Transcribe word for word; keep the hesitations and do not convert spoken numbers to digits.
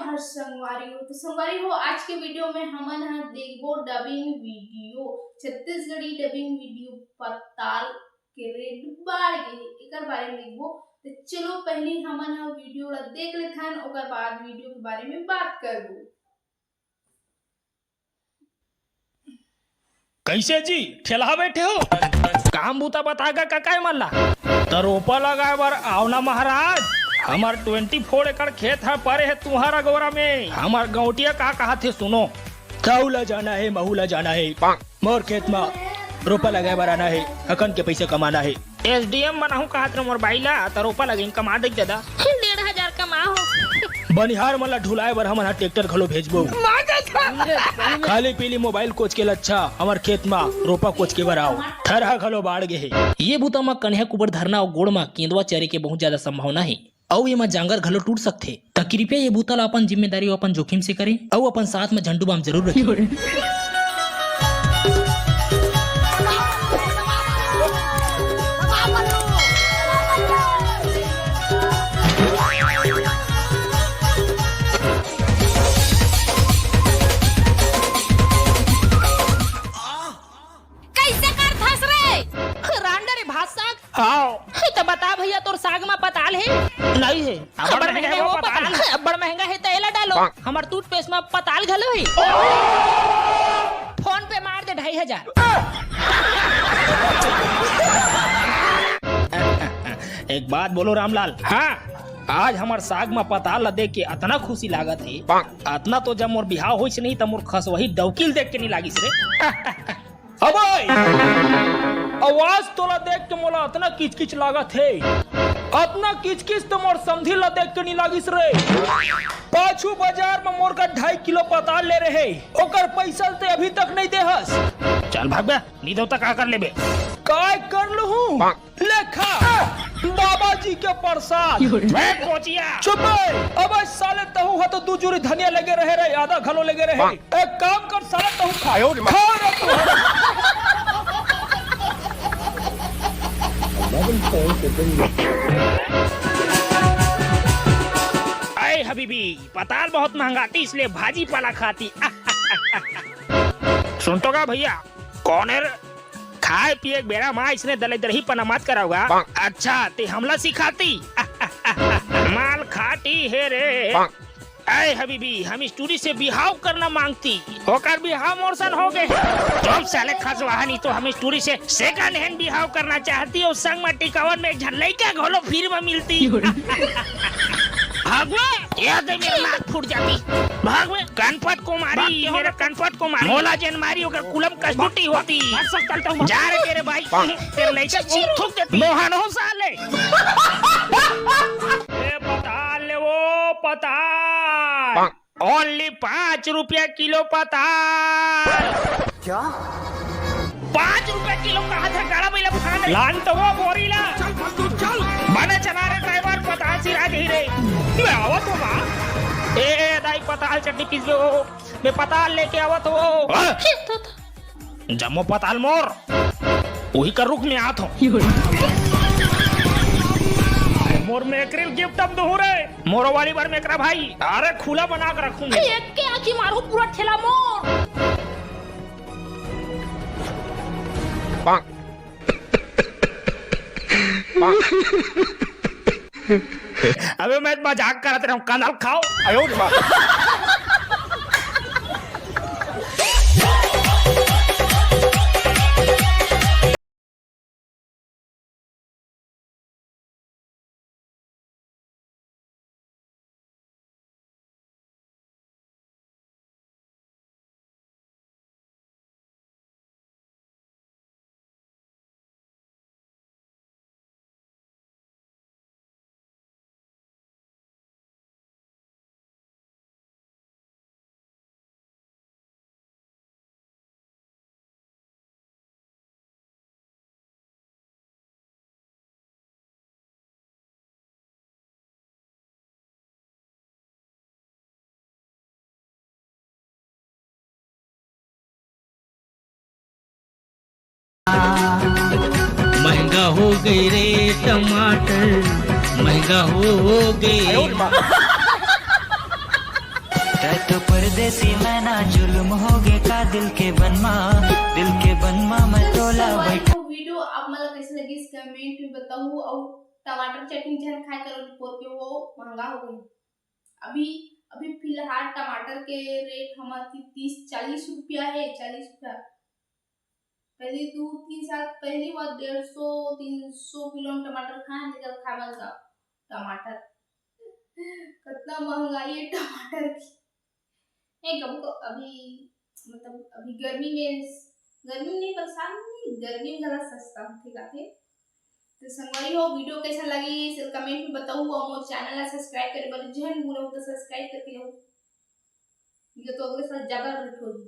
हर संगवारी हो, तो संगवारी हो, आज के वीडियो में हमन ह देखबो dubbing video, Chhattisgarhi dubbing video पताल के रेट बाढ़ गे, एकर बारे में देखबो। तो चलो, पहली हमन ह वीडियो ला देख लेथन, ओकर बाद वीडियो के बारे में बात करबो। कैसे जी, ठेलहा बैठे हो? काम बूता बता गा का काय मन ला? त रोपा लगाए बर आओ ना महाराज, हमर ट्वेंटी फोर एकड़ खेत ह परे हे तुहर अगोरा में। हमर गौटिया का कहत हे सुनो। ताऊ ला जाना हे, महू ला जाना हे, मोर खेत म रोपा लगाए बर आना हे, अकन के पैसा कमाना हे। एसडीएम बनाहूं कहत रहे मोर बाई ला, त रोपा लगिन कमा देख दादा। डेढ़ हजार कमा हो। बनिहार मन ला ढुलाए बर हमन ह ट्रैक्टर घलो भेजबो। खाली पीली मोबाइल कोच के लच्छा, हमर खेत म रोपा कोच के बर आओ। थरहा घलो बाढ़ गे हे। ये बुता म कन्हैया कुबर धरना अउ गोड़ म केंदवा चरे के बहुत ज्यादा संभावना हे, अउ एमा जांगर घलो टूट सकथे। त कृपया ये बुता ला अपन जिम्मेदारी अउ अपन जोखिम से करें, अउ अपन साथ म झंडू बाम जरूर रखें। कैसे करथस रे? रांडा रे भात साग। हाव। त बता भैया, तोर साग म पताल हे? नहीं हे। अब्बड़ महंगा हे वो पताल। अब्बड़ महंगा हे त एला डालो। हमर टूथपेस्ट म पताल घलो हे। फोन पे मार दे ढाई हजार। एक बात बोलो रामलाल। हाँ। आज हमर साग म पताल ला देख के अतना खुशी लागत हे, अतना तो जब मोर बिहाव होइस नहीं त मोर खसवही डौकी ल देख के नहीं लागिस रे। अबे! आवाज तोला देख के मोला अतना किचकिच लागत हे, अतना किचकिच तो मोर समधी ला देख के नहीं लागिस रे। पाछू बाजार म मोर का ढाई किलो पताल ले रहे, ओकर पैसा ते अभी तक नहीं देहस। चल भाग बे, नहीं दो त का कर लेबे? काय कर लूं? लेखा बाबा जी के प्रसाद। बे कोचिया। चुप बे। अबे साले तहू ह तो दू जुरी धनिया लेगे रहे रे, आधा घलो लेगे रहे। एक काम कर साले तहू खा। आयो रे माँ। खा रे तू। अय हबीबी, पताल बहुत महंगा थी, इसलिए भाजी पाला खाती। सुन तो गा भैया, कौन है रे? खाए पिए के बेरा म इसने दलेदरही पना मत कराओ गा। अच्छा, ते हमला सिखाती? माल खाटी हे रे। अय हबीबी, हम इस टूरी से बिहाव करना मांगती। ओकर बिहाव मोर सन हो गे। तो साले खसवाहा, नहीं तो हम इस टूरी से सेकंड हैंड बिहाव करना चाहती अउ संग म टिकावन में एक झन लइका घलो फ्री म मिलती। भाग बे, ये दे मेरा नाक फूट जाती। भाग बे, कनपट को मारी, मेरा कनपट को मारी। मोला जेन मारी ओकर कुलम कस्तूटी होती। जा रे तेरे भाई, तेरे लइका को थूक देती। मोहन हो साले। ए पताल ले वो पताल। ओनली पाँच रुपया किलो पताल। क्या? पाँच रुपया किलो कहा था गाड़ा बैला फान रे। लान तो वो बोरी ला। चल फल्तू चल। बने चला रे ड्राइवर, पताल सिरा दे रे। मैं आवत हो बा। ए, ए, दाई पताल चटनी पीस दो। मैं पताल लेके आवत हो। हाँ? जम्मो पताल मोर। उही कर रुख में आत हो। मोर मेकरिल गिफ्ट हम दूँ रे। मोरो वाली बार मेकरा भाई, अरे खुला बना के रखूंगी। एक के आँखी मारू पूरा ठेला मोर। अबे मैं मजाक करत रहूं, कनल खाओ। आयो रे माँ। महंगा हो गए रे टमाटर, महंगा हो गए। तो परदेसी मैं ना जुल्म हो गे का दिल के बनमा, दिल के बनमा मैं तोला बैठा। वीडियो आप मन ला कैसे लगिस कमेंट में बताहू। और टमाटर चटनी झन खाए करो पोर के, वो महंगा हो गई। अभी अभी फिलहाल टमाटर के रेट हमारे तीस चालीस रुपया है, चालीस रुपया। पहले दो तीन साल पहले वो डेढ़ सौ तीन सौ किलो में टमाटर खाए, लेकिन खाए बंद का टमाटर। कितना महंगाई है टमाटर की। नहीं, कभी को अभी मतलब अभी गर्मी में, गर्मी नहीं, बरसात नहीं, गर्मी में ज़्यादा सस्ता होथे जाथे। तो संगवारी हो, वीडियो कैसा लगी कमेंट में बताओ, और मोर चैनल ला सब्सक्राइब करे बर झन भूलो तो सब्सक्राइब करके रहो। ये तो अगले साल ज़्यादा लेट होगी।